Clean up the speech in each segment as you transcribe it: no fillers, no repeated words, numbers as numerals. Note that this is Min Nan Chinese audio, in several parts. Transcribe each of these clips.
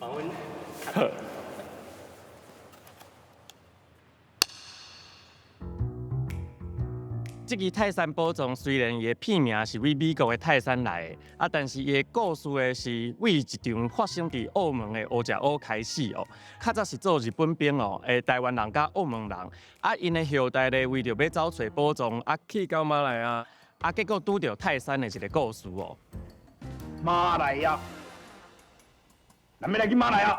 好。這支泰山寶藏雖然伊的片名是為美國的泰山來的，啊，但是伊的故事的是為一場發生佇澳門的烏食烏開始哦。較早是做日本兵哦，的台灣人佮澳門人，啊，𪜶的後代咧為著欲走揣寶藏，啊，去到馬來亞，啊，結果拄著泰山的一个故事哦。馬來亞，咱欲來去馬來亞。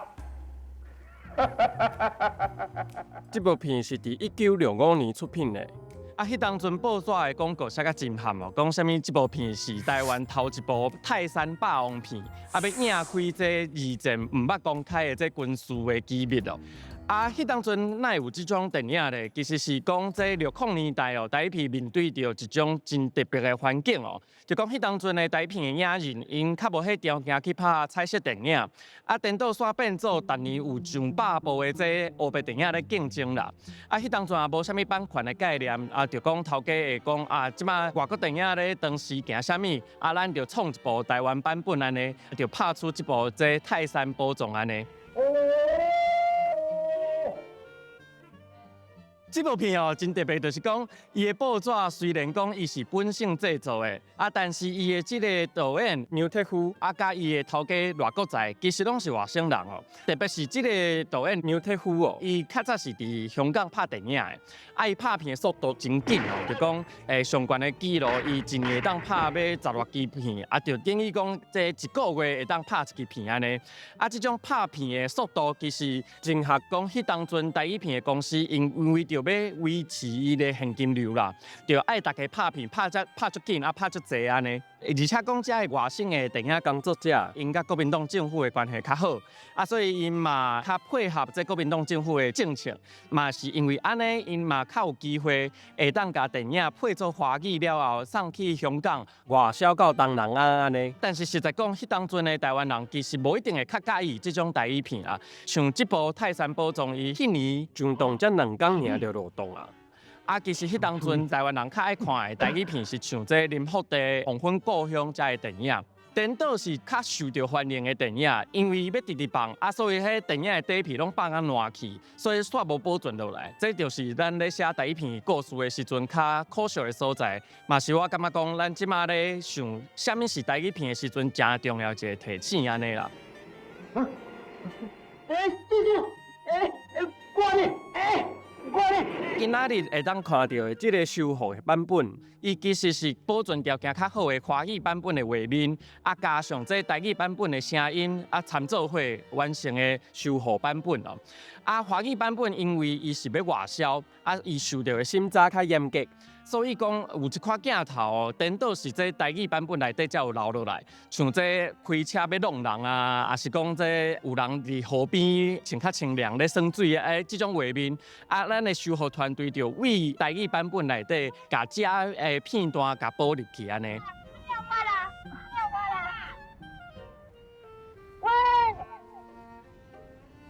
這部片是佇1965年出品的。啊，彼當陣報紙的廣告寫甲真譀哦，講啥物這部片是台灣頭一部泰山霸王片，啊，欲抦開這二戰毋捌公開的這軍事的機密哦。啊，彼當陣哪會有這種電影咧？其實是講這六零年代哦，台語片面對著一種真特別的環境哦。就講彼當陣的台語片的影人，𪜶較無彼條件去拍彩色電影，啊，顛倒煞變做逐年有上百部的這烏白電影咧競爭啦。啊，彼當陣也無啥物版權的概念，啊，就講頭家會講啊，這擺外國電影咧當時行啥物，啊，咱就創一部台灣版本按呢，就拍出這部這泰山寶藏按呢。這部片哦，真特別，就是講伊的報紙雖然講伊是本省製作的，啊，但是伊的這个導演牛鐵夫啊，佮伊的頭家賴國才，其實攏是外省人哦。特別是這个導演牛鐵夫哦，伊較早是佇香港拍電影的，啊，伊拍片的速度真緊哦，就講上懸的紀錄，伊一年會當拍欲十外支片，啊，就等於講這一个月會當拍一支片按呢。啊，這種拍片的速度其實真合講，彼當陣台語片的公司𪜶為著欲維持伊的現金流啦，就愛逐家拍片拍遮拍足緊啊，拍足濟按呢。而且講遮的外省的電影工作者，𪜶佮國民黨政府的關係較好，啊，所以𪜶嘛較配合這國民黨政府的政策，嘛是因為按呢，𪜶嘛較有機會會當共電影配做華語了後，送去香港外銷到東南亞按呢。但是實在講，彼當陣的台灣人其實無一定會較佮意這種台語片啊，像這部《泰山寶藏》，伊彼年上檔才兩工爾就落檔啊。啊，其實彼當陣台灣人較愛看的台語片是像這林福地《黃昏故鄉》遮的電影，顛倒是較受著歡迎的電影，因為欲直直放，啊，所以彼電影的底片攏放甲爛去，所以煞無保存落來。這就是咱咧寫台語片故事的時陣較可惜的所在，嘛是我感覺講，咱這馬咧想啥物是台語片的時陣，誠重要一个提醒按呢啦。欸，弟弟，欸欸，過來，欸。今仔日會當看著的這个修復的版本，伊其實是保存條件較好的華語版本的畫面，啊，加上這台語版本的聲音，啊，摻做伙完成的修復版本哦。啊，華語版本因為伊是欲外銷，啊，伊受著的審查較嚴格，所以講有一寡鏡頭哦，顛倒是這台語版本內底才有留落來，像這開車欲挵人啊，抑是講這有人佇河邊穿較清涼咧耍水啊，欸，這種畫面，啊，咱的修復團隊就為台語版本內底，共這的片段共補入去按呢。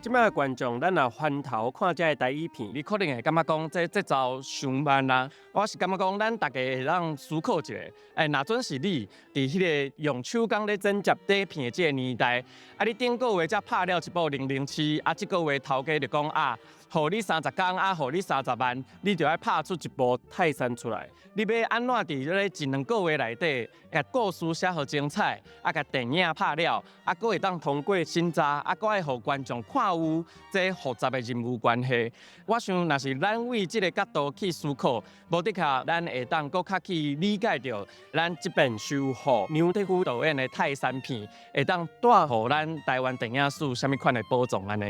這擺觀眾，咱若翻頭看這个台語片，你可能會感覺講這節奏傷慢啦。我是感覺講，咱逐家會當思考一下，欸，若準是你佇彼个用手工咧剪接底片的這个年代，啊，你頂个月才拍了一部零零七，啊，這个月頭家就講啊，予你30工，啊，予你30萬，你就愛拍出一部泰山出來。你欲按怎佇咧一兩个月內底，共故事寫予精彩，啊，共電影拍了，啊，閣會當通過審查，啊，閣愛予觀眾看有這複雜的人物關係。我想，若是咱為這个角度去思考，無的確，咱會當閣較去理解著咱這遍修復牛鐵夫導演的泰山片，會當帶予咱台灣電影史啥物款的寶藏按呢。